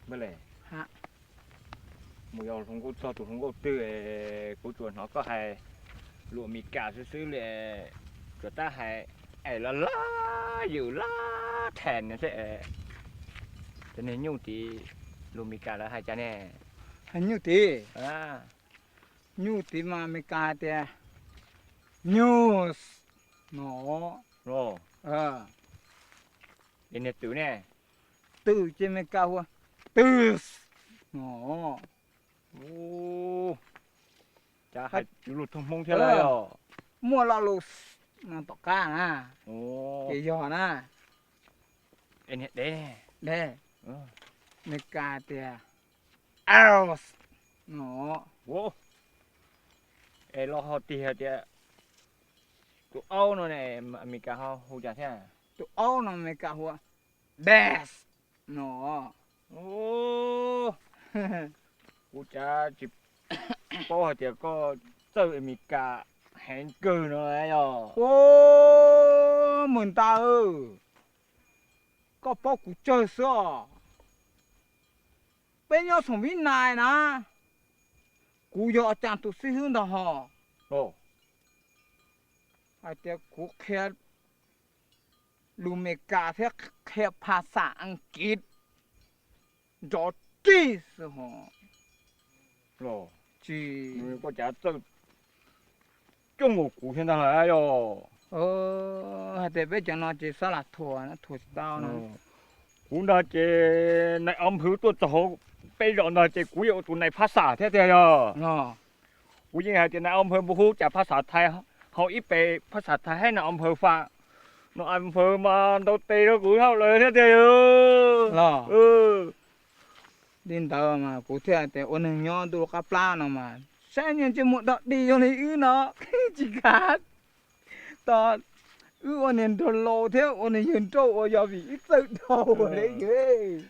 Npawg le, mus yos hluas nkauj txog tus hluas nkauj twg, kuv tsuas hnov koj hais lus Amelikas xwb xwb li, tsuas tab hais es laj laj yws laj thas no xwb. Cov niag nyuj tid lus Amelikas lawv hais cas ne? Hais nyuj tid, nyuj tid mas Amelikas hais tias nyuj no. Es niag twm ne? Twm ces Amelikas hu ua twm no. Cas hais lus thooj Hmoob thiab lawm yog? Muaj lo lus no tom qab na, ces yog na. Niag dev, dev, Amelikas tias else no. Es los ho tig hais tias tus aub no ne, Amelikas ho hu cas thiab? Tus aub no Amelikas hu ua best no. Kuv cav tsis paub hais tias koj txawj Amelikas heev kawg no yog. Ua, Mws Ntais, koj paub kuv tsawg xwb os. Peb nyob xoom Vib Nais na, kuv yog Cas tus xib hwb ntag hos. Hais tias kuv qhia lus Amelikas thiab qhia phas xas Askiv nrov rig xwb hos. Tsis, koj cav txawj coob nkaus kuv thiab ntag yog. Hais tias peb cov no ces xab las thuam thuam tsis tau no. Kuv ntag ces nais av nphwv tuaj txog hauv peb zos ntag ces kuv yog tus nais phab xam thiab tiag yog. Kuv yeej hais tias nais av nphwv puas hu cas phab xam thaiv, hauv ib pes phab xam thaiv hais nais av nphwv fam, nais av nphwv mas ntaus tes rau kuv hauj lwm thiab tiag yog. Li ntawd mas kuv thiaj tias ua neeg nyob ntuj qab plab no mas saib niag ntsej muag dog dig zoo li wb no tsis kav tau. Wb ua niag nraug laus thiab ua niag yawg nrauj ua yog vim wb txawj dhau li yawg.